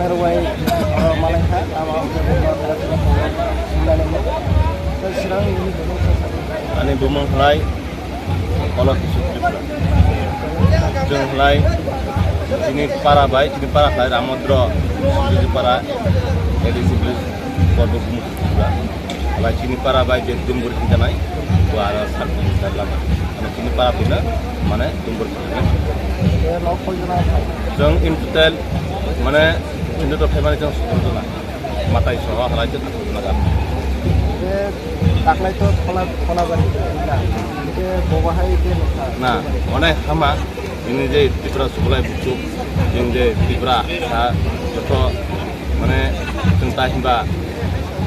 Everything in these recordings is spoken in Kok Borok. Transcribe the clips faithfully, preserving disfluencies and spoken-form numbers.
Rwai, oro malai kha, tamo ang khe bukhuk rok sinai nai. Tei Sirang ni bukhuk rok sa. Ani bumung hwnlai Kolok Kisuk Tripura. Chwng hwnlai chini para bai, chini para hwnlai Ramodro, Sujit para, A D C village, Kolok Kisuk Tripura. Hwnlai chini para bai je Dumbur hinjanai, bo aro sat kilometer lama. Mane chini para bina, mane Dumbur hinjanai. Chwng in total, mane in total family chwng sotoro jona. Matai soho halai chwng sotoro jona gam. Daklai to Khola, Kholabari, na? Bobo hai ke nokha. Na, mane hama, ini je Tripura suglai buchuk, ini je Tripura ha, joto Mane, chwng ta hinba,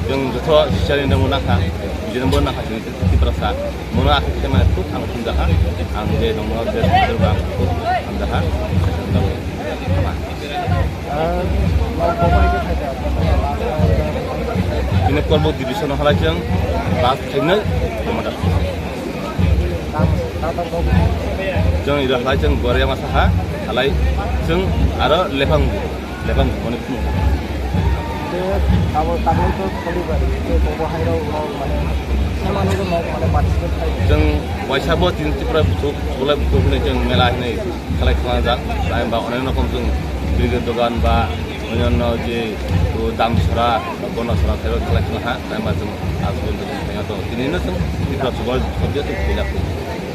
chwng jotho sichari nangma nakha, bujinangbo nakha, chwng Tiprasa. Mono aswk khe mane khub ang hamjakha, ang je nongno je hamjakha, ang khub hamjakha. Bini Kolbok division halai chwng last final, Damada. Chwng iro halai chwng Goria masa ha, halai chwng aro Lephang. Lebang mane phunuk. Tei abo tabuk to kholi bai, tei bobo hai rok, rok mane, semano rok nok mane participate khai. Chwng waisa bo chini Tripura buthuk, bolai buthuk hinwi chwng mela hinwi khlai khna jak. Tai ba onek rokom chwng birgit dogan ba onyanno je, o, dam sora, ba bono sora khlai khna ha. Tai ba chwng aswk chwng khlai to. Tini no chwng Tripura subal subject chwng khlai.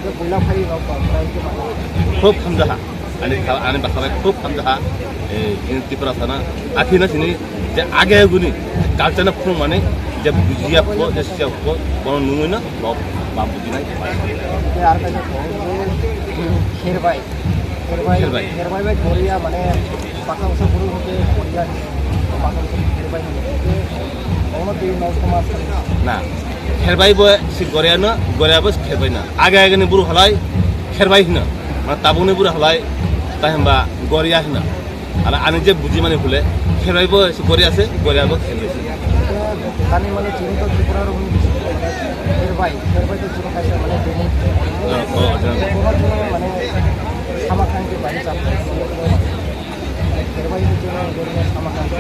Tei boila phai rok ba, khub hamjaha. Ani kha-, ani bwkha bai khub hamjakha, eh, chini Tiprasa no. Akhino chini je age guni culture no phunukmani je bujiya kho, je siya kho, bono nungwi no bo ba bujinai. Tei ar kaisa kho, kherbai. Kherbai, kherbai. Kherbai bai Goria mane bwkha bwsa buru hwnkhe Goria, bwkha bwsa kherbai hwnkhe. Bono twi no soma. Na, kherbai bo si Goria no, Goria bo si kherbai no. Age age ni buru halai kherbai hino. Mane tabukni buru halai, ta hinba Goria hino. Ala ani je buji mani hule, kherbai bo se Goria se, Goria bo kherbai se. Tani mane chini to Tripura ro hini kherbai, kherbai to chini kaisa mane dini. Oh, oh, oh. Kono chini mane sama khan ke bari chap. Kherbai to chini Goria sama khan ke.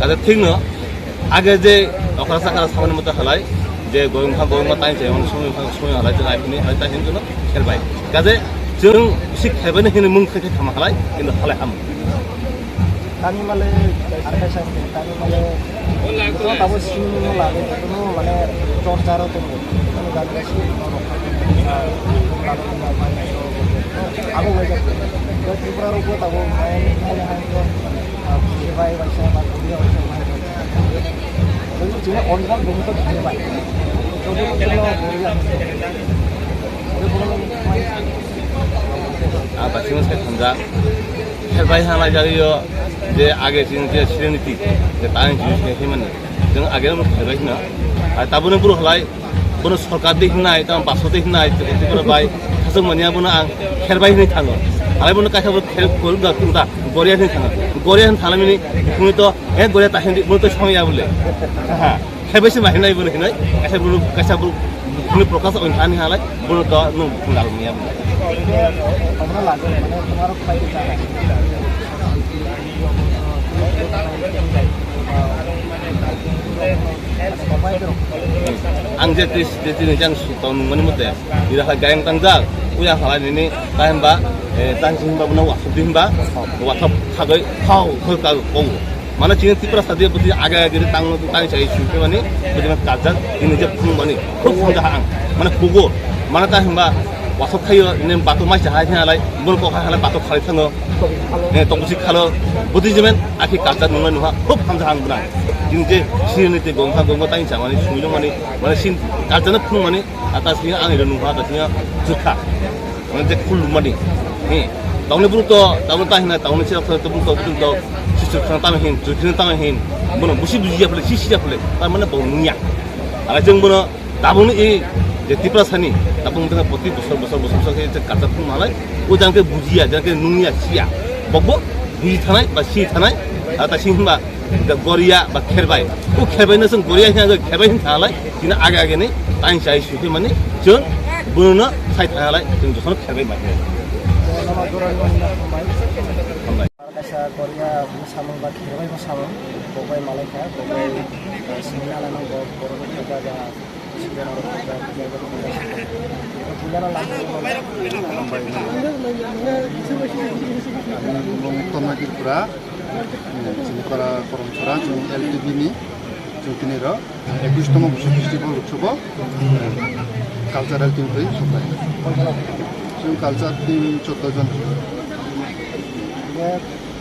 Ada thik no. Age je okra sakra samani moto halai, je goyong kha goyong ma tai je, on sumi kha sumi halai, je ai phini halai tai hinjuno kherbai. Kaje chwng si kherbai ni hini mung khai khai khama halai, kintu halai ham. Tani male, ar kaisa tani male, joto tabo simi no lage, joto no mane chorcha ro tongo. Joto no gari simi no rokha. Abo wajak. Tripura ro ko tabo mane male hai ko. Kherbai bai sa ba, Goria bai sa ba. Jadi chini original bumung to kherbai. Jadi chini Goria. Ah, basing sai khanja. Kherbai ha lai jari yo, je age chini je sreniti, je tang chini sreniti mani. Jeng age mo kherbai na. Ah, tabuni buru halai. Bono sorkar de hinai, tamo baso de hinai, Tripura bai, khasok mania bono ang kherbai hinwi thango. Alai bono kaisa bo kher kor ga kung ta, Goria hinwi thango. Goria hin thala mini, kung to, eh, Goria ta hindi, bono to song ya bole. Ha, kherbai se ma hinai bono hinai, kaisa bono, kaisa bono, bono prokas on thani halai, bono to nung kung dal mania bole. Ang je twi, je twi ni jang su tong nungmani mote, ira ha gayang tangjak, uya halai nini, ta hinba, eh, tang si hinba buna wasuk di hinba, wasuk khagoi, khau, khoi ka, kong. Mana chini Tripura sadi budi aga giri tang, tang sai su ke mani, budi ma kajak, ini je phung mani, khub phung jaha ang, mana pugo, mana ta hinba, wasuk khayo, ini batu mai jaha hinalai, bun ko halai batu khalai thango. Eh, tong si khalo, Buddhism en, akhi culture nungmani nuha, khub hamja ang bwnai. Jing je, sini te gongkha gongkha tang chamani, sumilung mani, mane sin culture no phung mani, ata sini ang iro nuha, ata sini jukha. Mane je khul mani. Eh, tongni buru to, tongni ta hina, tongni sira to, to, to, to, to, sisir khana tama hin, jukhin tama hin, bono busi busi ya phle, sisi ya phle, ta mane bo nuya. Ala jeng bono, Tabukni i je Tiprasani, tabuk wngkha proti bosor, bosor, bosor, bosor khe je kachar phung malai, o jang khe bujiya, jang khe nungya, siya. Bokbo buji thanai ba si thanai, a ta si hwnba da Goria ba Kherbai. O Kherbai no chwng Goria hwnka, Kherbai hwn thanalai, chini age age ni, tain chai sui mani, chwng bono sai thanalai, chwng jokhon Kherbai mai. Kaisa Korea samung ba kherbai bo samung, bo bai malai kha, bo bai, eh, sini ala nang bo, bo bai kha, ja, sini ala nang bo, bo bai kha. Ani mung Toma Tripura, eh, chini para Koromchara, chwng L T B ni, chwng tini rok. Ekush tomo Busu festival utsobo, eh, cultural team twi soklai. Chwng culture team choddo jon. Hingke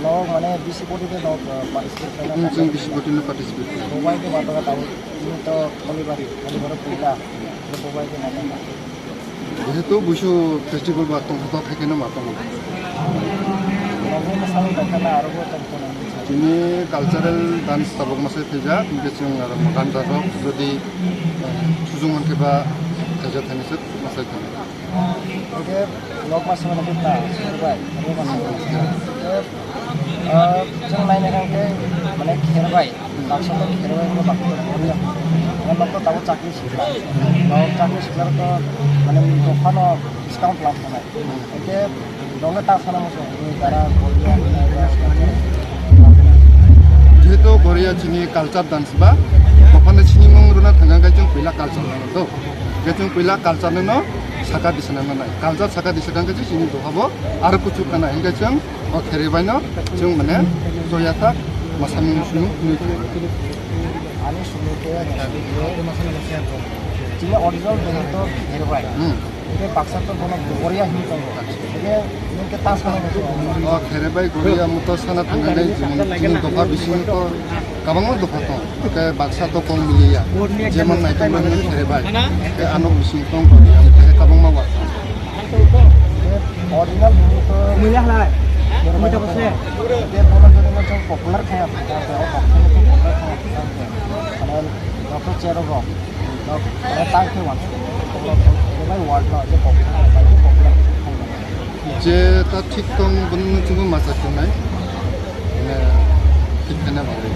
nok mane bisi body de nok, eh, participate khaina. Hmm, chwng bisi body no participate khaina. Mobile ke bato ka tau, ini to Kalibari, Kalibari puila, ini mobile ke nai. Jehetu Busu festival ba tongthok khe kheno ma tongo. Nokni bwskango tongthokna aro bo tongthokna. Chini cultural dance tabuk masai phaijak, hingke chwng aro ganja rok jodi, eh, sujung mankhe ba khaijak thani se masai thani. Hingke nok masai mano khe ta, Kherbai, aro masai mano khe ta. Ah, chwng naina khe mane Kherbai, baksa to Kherbai hwnba baksa to Korea. Mane nok to tabuk chakri sikla. Nok chakri sikla to mane dophano discount lam khanai. Hingke nokle ta sana muchung, ni dara Korea, jehetu Korea chini culture dance ba, dophano chini mung rwna thangkha khe chwng puila culture no to. Khe chwng puila culture no saka disana nanai. Culture saka disakha khe chini dophabo aro kuchuk kana. Hingke chwng O Kherbai no chwng mane joya tak masani sunu nui. Ani sunu ke chini original bini to Kherbai. Hmm. Ke baksa to bono Goria hin tongo. Ke nung ke ta sana ko. O Kherbai Goria muto sana thangnai chini, chini doha bising to kabangma doha tong. Ke baksa to kong miliya. Jemon nai tong Kherbai. Ke ano bising tong Goria. Ke kabangma wa. Original bini to mulia halai. Mulia bose. Popular kaya. Popular kaya. Ano, doctor Chero Rock. Ano, tang khe wan. Popular, popular, popular. Je ta thik tong bini chungo masa khe nai. Mane, thik khe na bagwi.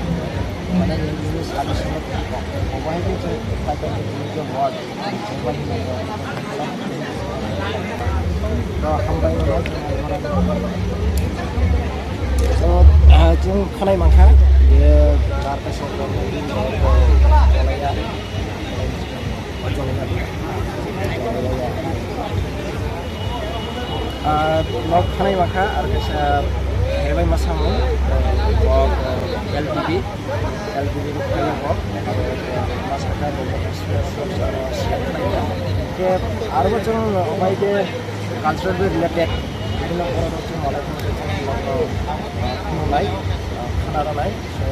Mane, ini sadu sunu kok. Kok bahai khe, kok bahai khe, kok bahai khe, So, ah, chwng khwnai mankha, je bar kaisa Ah, nok khwnai mankha, ar kaisa Kherbai masamung, ah, bok, ah, L T B. L T V ni khayo bo, abo, ma sakha bo, express, express, share khayo. Ke, aro bo chwng, obai ke cultural bai related, bibhinno borok rok chwng malai phano chwng, ah, khulumnai, ah, khana rwnai, so,